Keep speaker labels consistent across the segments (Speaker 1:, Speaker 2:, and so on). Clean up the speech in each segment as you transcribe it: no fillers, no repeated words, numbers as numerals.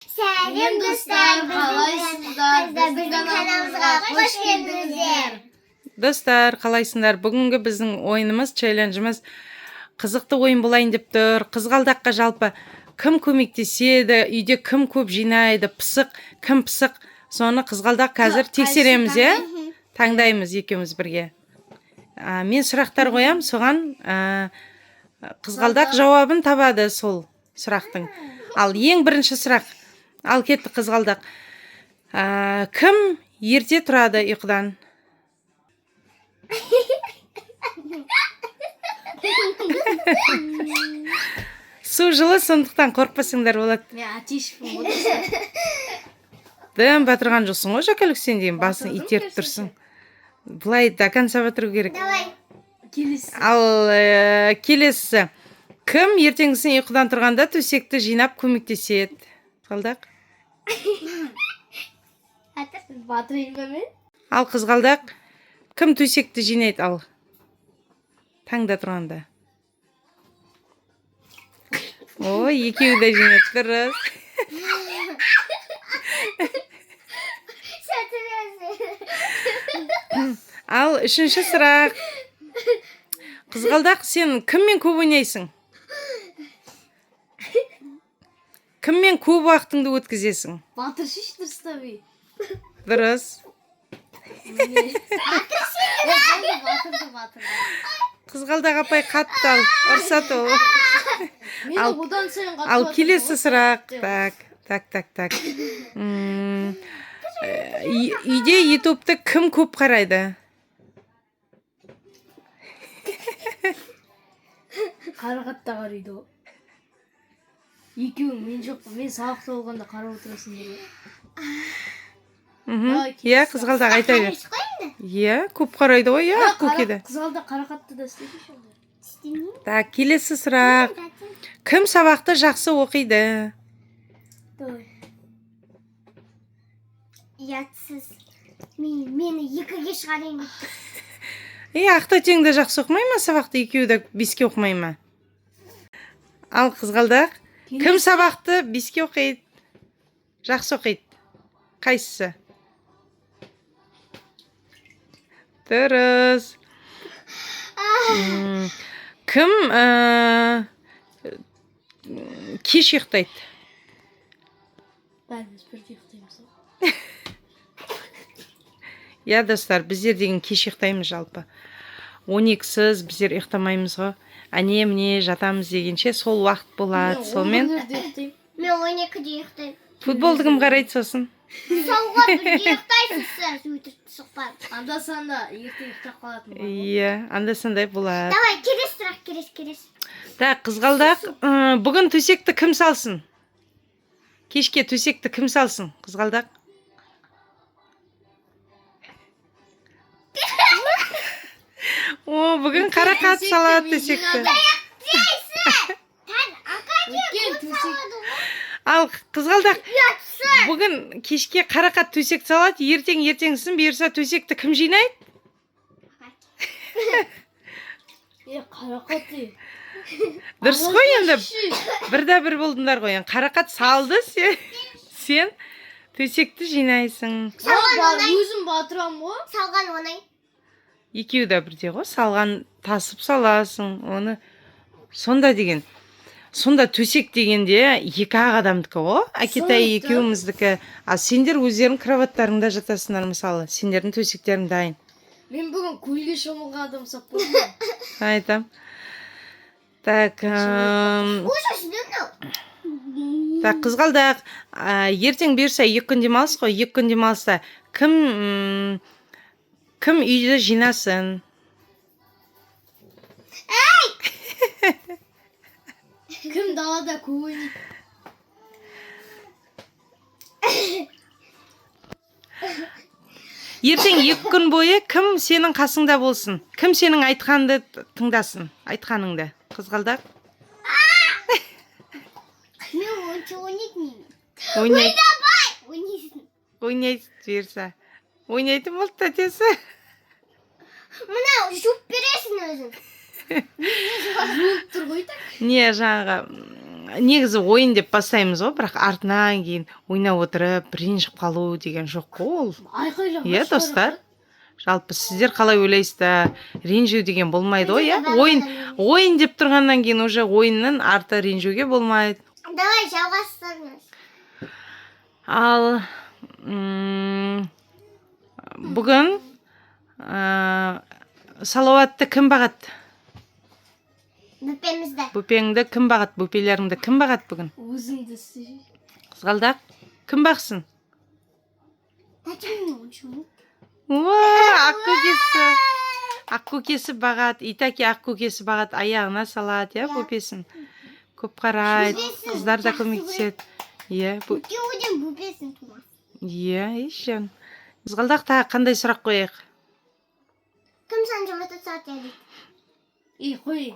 Speaker 1: Сәлем, достар!
Speaker 2: Қалайсыздар?
Speaker 1: Біздің каналымызға қош келдіңіздер!
Speaker 3: Достар, қалайсыңдар? Бүгінгі біздің ойынымыз, челленджіміз қызықты ойын болайын деп тұр. Қызғалдаққа жалпы кім көмектеседі, үйде кім көп жинайды, пысық кім, пысық, соны қызғалдақ қазір тексереміз, иә, таңдаймыз екеуміз бірге. Мен сұрақтар қоямын, соған қызғалдақ жауабын табады сол сұрақтың. Ал ең бірінші сұрақ, ал кеттік, қызғалдақ. Кім ерте тұрады ұйқыдан? Су жылы, сондықтан қорықпасаңдар болады.
Speaker 2: Мен атешпін ғой, достар.
Speaker 3: Дым батырған жоқсың ғой, Жәкелік, сен деген басын
Speaker 2: Батырдым.
Speaker 3: Итеріп тұрсың. Былай до конца батыру керек.
Speaker 1: Давай.
Speaker 2: Келесі.
Speaker 3: Ал келесісі: кім ертеңгісін ұйқыдан тұрғанда төсекті жинап көмектеседі? Қызғалдақ.
Speaker 2: Батырайын ба мен?
Speaker 3: Ал, қызғалдақ, кім төсекті жинайды? Ал таңда тұрғанда. Ой, екеуі де жинайды, дұрыс. Ал үшінші сұрақ. Қызғалдақ, сен кіммен көп ойнайсың? Кіммен көп уақытыңды өткізесің?
Speaker 2: Батыршы, дұрыстап ей.
Speaker 3: Дұрыс.
Speaker 2: Міне. Болды, батырды, батырды.
Speaker 3: Қызғалдақ апай қатты ал ұрсады ол.
Speaker 2: Мені одан сайын қатты
Speaker 3: Ал
Speaker 2: батырды
Speaker 3: келесі
Speaker 2: ғой.
Speaker 3: сұрақ. Так, так, так, так. Үйде Ютубты кім көп қарайды?
Speaker 2: Қарақат та қарайды ғой. Екеуің, мен жоқпын. Мен сабақта болғанда қарап отырасыңдар ғой. Давай,
Speaker 3: Иә,
Speaker 2: келесі.
Speaker 3: қызғалдақ, айта бер. Иә, көп қарайды ғой, иә, көкеді.
Speaker 2: Қызғалдақ, қарақатты да істесейші онда.
Speaker 3: Так, келесі сұрақ: кім сабақты жақсы оқиды?
Speaker 2: Давай.
Speaker 1: Ұятсыз. Мен мені екіге шығарайын деп.
Speaker 3: Е, Ақтөтең де жақсы оқымай ма сабақты? Екеуі де беске оқымай ма? Ал, қызғалдақ, кім сабақты беске оқиды, жақсы оқиды, қайсысы? Дұрыс. Кім кеш ұйықтайды?
Speaker 2: Бәріміз бірдей ұйықтаймыз ғой.
Speaker 3: Иә, достар, біздер деген кеш ұйықтаймыз жалпы. 12-сіз біздер ұйықтамаймыз ғой. Әне міне жатамыз дегенше сол уақыт болады.
Speaker 2: Мен
Speaker 3: Сонымен
Speaker 2: 11-де ұйықтаймын.
Speaker 1: Мен 12-де ұйықтаймын.
Speaker 3: Футболды кім қарайды сосын?
Speaker 1: Солға бірге ұйықтайсыз, сіз өтірік соқпа.
Speaker 2: Анда санда ерте ұйықтап қалатын бар ғой.
Speaker 3: Иә, анда сандай болады.
Speaker 1: Давай, келесі сұрақ, келесі, келесі.
Speaker 3: Так, қызғалдақ, бүгін төсекті кім салсын? Кешке төсекті кім салсын, қызғалдақ? О, бүгін Қарақат
Speaker 2: Төсекті
Speaker 3: салады
Speaker 2: мен
Speaker 3: төсекті.
Speaker 2: жинадым.
Speaker 1: Тән, ака.
Speaker 2: Өткен төсек.
Speaker 3: Ал, қызғалдақ, бүгін кешке Қарақат төсек салады, ертең ертеңгісін бұйырса төсекті кім жинайды?
Speaker 2: Е, қарақат ей.
Speaker 3: Дұрыс қой енді.
Speaker 2: Ши.
Speaker 3: Бір да бір болдыңдар ғой енді. Қарақат салды, сен төсекті жинайсың.
Speaker 1: Салған оңай.
Speaker 2: Өзім батырамын ғой.
Speaker 1: Салған оңай.
Speaker 3: Екеуі де бірдей ғой. Салған тасып саласың оны. Сонда деген, сонда төсек дегенде екі ақ адамдікі ғой, әкетай
Speaker 2: Сондықтан.
Speaker 3: екеуміздікі. Ал сендер өздерің кроваттарыңда жатасыңдар, мысалы, сендердің төсектерің дайын.
Speaker 2: Мен бүгін көлге шомылған адам ұқсап болдым.
Speaker 3: Айтам. Так,
Speaker 1: Уже мынау.
Speaker 3: так, қызғалдақ, ертең бұйырса 2 күн демалыс қой. 2 күн демалыста кім үйді жинасын?
Speaker 2: Кім далада көп ойнайды?
Speaker 3: Ертең 2 күн бойы кім сенің қасыңда болсын, кім сенің айтқанды тыңдасын, айтқаныңды, қызғалдақ?
Speaker 1: Мен онша ойнайтын.
Speaker 3: Ойнайды.
Speaker 1: Ойнайсың.
Speaker 3: Ойнайды, бұйырса ойнайтын болды тәтесі.
Speaker 1: Мынау жуып бересің өзің.
Speaker 2: Жуынып тұр ғой так.
Speaker 3: Не, жаңағы Негізі ойын деп бастаймыз ғой, бірақ артынан кейін ойнап отырып ренжіп қалу деген жоқ қой ол.
Speaker 2: Айқайлап.
Speaker 3: Иә, достар, жалпы сіздер қалай ойлайсыздар, ренжу деген болмайды ғой, иә? Ойын ойын деп тұрғаннан кейін уже ойынның арты ренжуге болмайды.
Speaker 1: Давай жалғастырыңыз.
Speaker 3: Ал бүгін Салауатты кім бағады?
Speaker 1: Бөпемізді.
Speaker 3: Бөпеңді кім бағады, бөпелеріңді кім бағады бүгін?
Speaker 2: Өзіңді істе.
Speaker 3: Қызғалдақ, кім бақсын?
Speaker 1: Зачем мне он?
Speaker 3: Уа, ақкөкесі, ақкөкесі бағады. Итаки ақкөкесі бағады, аяғына салады, иә.
Speaker 1: Иә.
Speaker 3: Бөпесін көп қарайды.
Speaker 1: Бөпесін
Speaker 3: Қыздар да
Speaker 1: жақсы.
Speaker 3: көмектеседі, иә.
Speaker 1: Екеуі бөпесін тума.
Speaker 3: Иә, еш жан. Қызғалдақ, тағы қандай сұрақ қояйық?
Speaker 1: Кім саған жұмырта сатады дейді?
Speaker 2: И қой.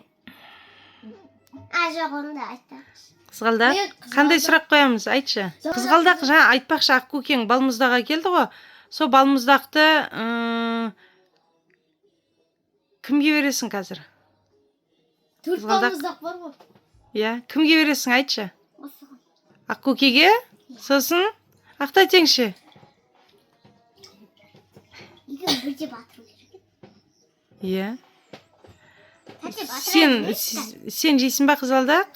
Speaker 1: А, жоқ, оны да айтпақшы.
Speaker 3: Қызғалдақ,
Speaker 2: Е, қызғалдақ.
Speaker 3: қандай сұрақ қоямыз, айтшы. Қызғалдақ, жаңа айтпақшы, ақкөкең балмұздақ әкелді ғой, сол балмұздақты кімге бересің қазір?
Speaker 2: Төрт
Speaker 3: Қызғалдақ.
Speaker 2: балмұздақ бар ғой.
Speaker 3: Иә, кімге бересің, айтшы.
Speaker 1: Осыған.
Speaker 3: Ақкөкеге, сосын Ақтәтең ше?
Speaker 1: Екеуін бірде батыру керек.
Speaker 3: Иә.
Speaker 1: Тәте, батыра
Speaker 3: Сен
Speaker 1: бересіз.
Speaker 3: сен жейсің ба, қызғалдақ?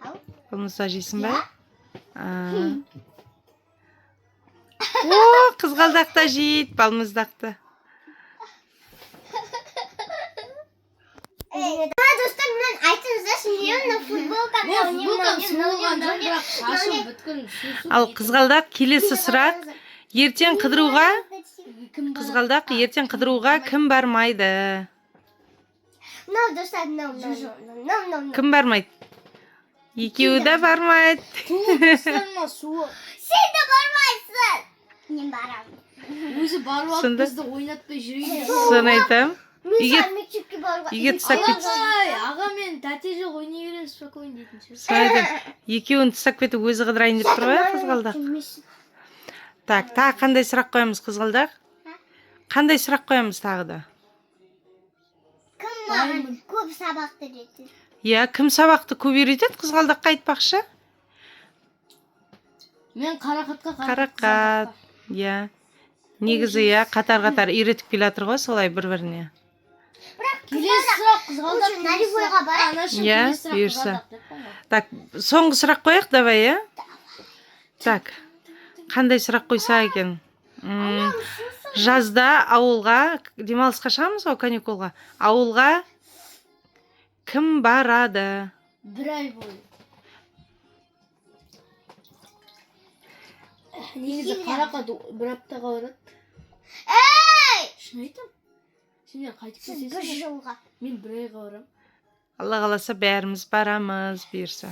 Speaker 1: Ау.
Speaker 3: Балмұздақ жейсің ба?
Speaker 1: Иә.
Speaker 3: А. О, қызғалдақ та жейді балмұздақты.
Speaker 1: А, достар, мынаны айтыңыздаршы, не мына футболка?
Speaker 2: Мен футболкам су болған жоқ, бірақ шашым бүткіл су су.
Speaker 3: Ал, қызғалдақ, келесі сұрақ: ертең қыдыруға
Speaker 2: Кім барады?
Speaker 3: Қызғалдақ, ертең қыдыруға кім бармайды?
Speaker 1: Мынау, достар, мынау, мынау, мынау, мынау, мынау.
Speaker 3: Кім бармайды? Екеуі де бармайды.
Speaker 2: Су достар, мына суы.
Speaker 1: Сен де бармайсың. Мен барамын.
Speaker 2: Өзі барып алып,
Speaker 3: Сонда?
Speaker 2: бізді ойнатпай жүрген.
Speaker 3: Соны айтамын.
Speaker 1: Мен
Speaker 3: Үйге-
Speaker 1: саған мектепке баруға.
Speaker 3: үйге тастап
Speaker 2: Ағай,
Speaker 3: кетсін.
Speaker 2: аға мен тәте жоқ, ойнай береміз спокойно дейтін шығар.
Speaker 3: Соны айтамын, екеуін тастап кетіп, өзі қыдырайын деп тұр ғой, иә, қызғалдақ. Так, тағы қандай сұрақ қоямыз, қызғалдақ? Қандай сұрақ қоямыз тағы да?
Speaker 1: Кім маған көп сабақты үйретеді?
Speaker 3: Иә, кім сабақты көп үйретеді қызғалдаққа, айтпақшы?
Speaker 2: Мен Қарақатқа.
Speaker 3: Қарақат, иә, негізі, иә, қатар қатар үйретіп келе жатыр ғой солай бір біріне.
Speaker 2: Келесі сұрақ қызғалдақ.
Speaker 1: Лучше нулевойға барайық.
Speaker 2: Анашым,
Speaker 3: Иә,
Speaker 2: келесі сұрақ
Speaker 3: бұйырса.
Speaker 2: қызғалдақ деп қойған.
Speaker 3: Так, соңғы сұрақ қояйық, давай, иә. Так, қандай сұрақ қойса екен? Жазда ауылға демалысқа шығамыз ғой, каникулға, ауылға кім барады?
Speaker 2: Бір ай бойы. Негізі Қарақат бір аптаға барады.
Speaker 1: Ей!
Speaker 2: Шын айтамын. Сендер қайтып
Speaker 1: Сіз бір
Speaker 2: кетесіңдер.
Speaker 1: жылға.
Speaker 2: Мен бір айға барамын.
Speaker 3: Алла қаласа, бәріміз барамыз, бұйырса.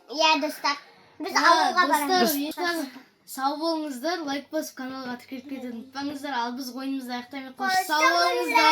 Speaker 1: Иә, достар. Біз ауылға барамыз.
Speaker 2: Достар, сау болыңыздар. Лайк басып, каналға тіркеліп кетуді ұмытпаңыздар. Ал біз ойынымызды аяқтаймыз. Қош, сау болыңыздар.